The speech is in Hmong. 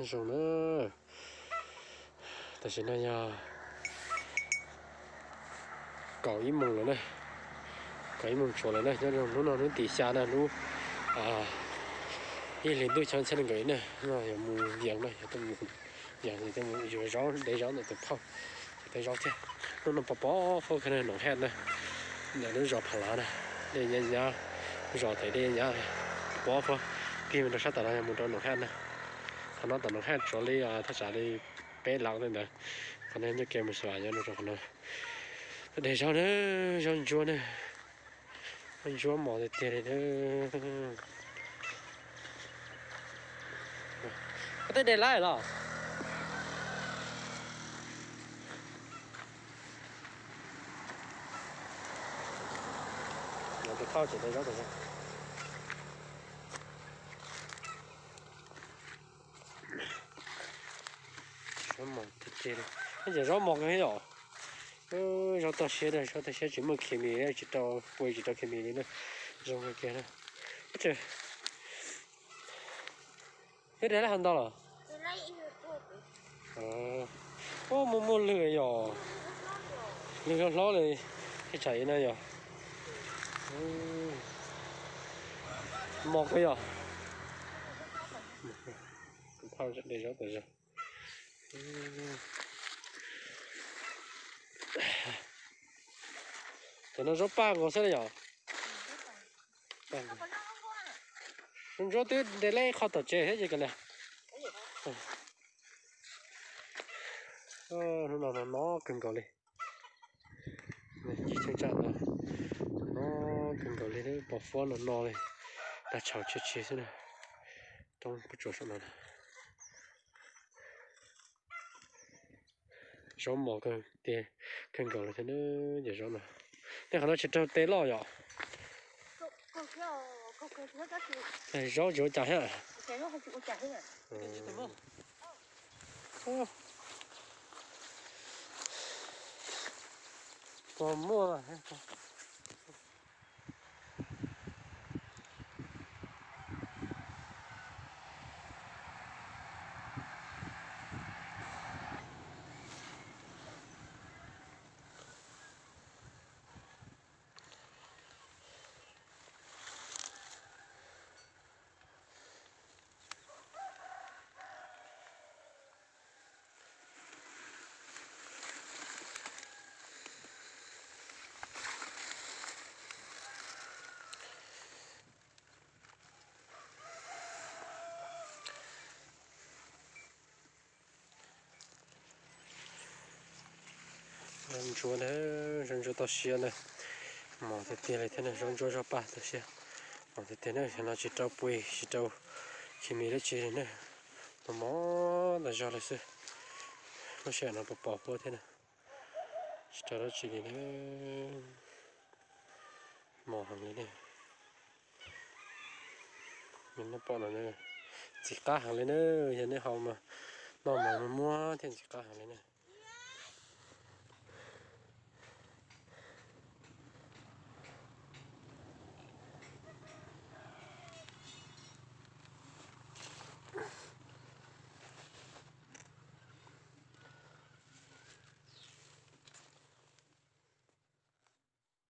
Nyob zoo na, tam sim no yog kaum ib moos lawm na, kaum ib moos tsuas lawm na. Nyob zoo hnub no hnub tim xya na, lub ib hlis ntuj xyoo txhiab nees nkaum ib na, no yog mus yees na, yog tuaj mus yees, yog tuaj mus yuav zaub, de zaub ntawm tus phauj, ces de zaub thiab. Hnub no pov pov fuab kawg na, Noom Haj na, ntawm lub zos Pha Lav na, dej nyab nyab, zos tes dej nyab nyab, pov fuab. Pib mus rau sab tom no yog mus rau Noom Haj na. Qhov no tom Noom Haj tsuav li thaj tsam li peb lab tej ntawd. Qhov no nyob ke mus xav nyob rau qhov no. De zaub na, zaub ntsuab na, zaub ntsuab mos tiag tiag li na. Koj twb de laib los? Tus phauj tseem de zaub tas zog. Zaub mos tiag tiag li. Neb cov zaub mos kawg yom. Zaub toj siab na, zaub toj siab tsis muaj khes mis, tsis rau pua, tsis rau khes mis li na. Zoo kawg kiag na. Twb de laib hov ntau los? Ub, muaj muaj lwg yom. Lwg hlob hlob li, ib tsam ib na yom. Mos kawg yom. Phauj de zaub tas zog. Cov no zaub paj nkaus xwb na yom. Zaub ntsuab twb de laib qho tom tsev thiab ces kawg li. Hnub no no no kawg nkaus li. Ib cheeb tsam no no kawg nkaus li, pov fuab no no li, tag tshauv tshia tshia xwb na. Roob puab tsuas saum no na. Zaub mos kawg tiag, kawg nkaus li thiab na, cov zaub no. Tej qhov no tsis raug tes loj yom. Zaub tsis ua cas thiab. Puas muaj. Zaub ntsuab na, zaub ntsuab toj siab na, mos tiag tiag li thiab na, zaub ntsuab zaub paj toj siab, mos tiag tiag na, no tsis rau pua tsis rau khes mis dab tsi li na, mos mos tas zog li xwb. Lub sij hawm no pos pos huab thiab na, tsis rau dab tsi li na, mos heev li na. Neb pom no ntxim qab heev li na, yog neb haus mas noj mas muag muag thiab ntxim qab heev li na.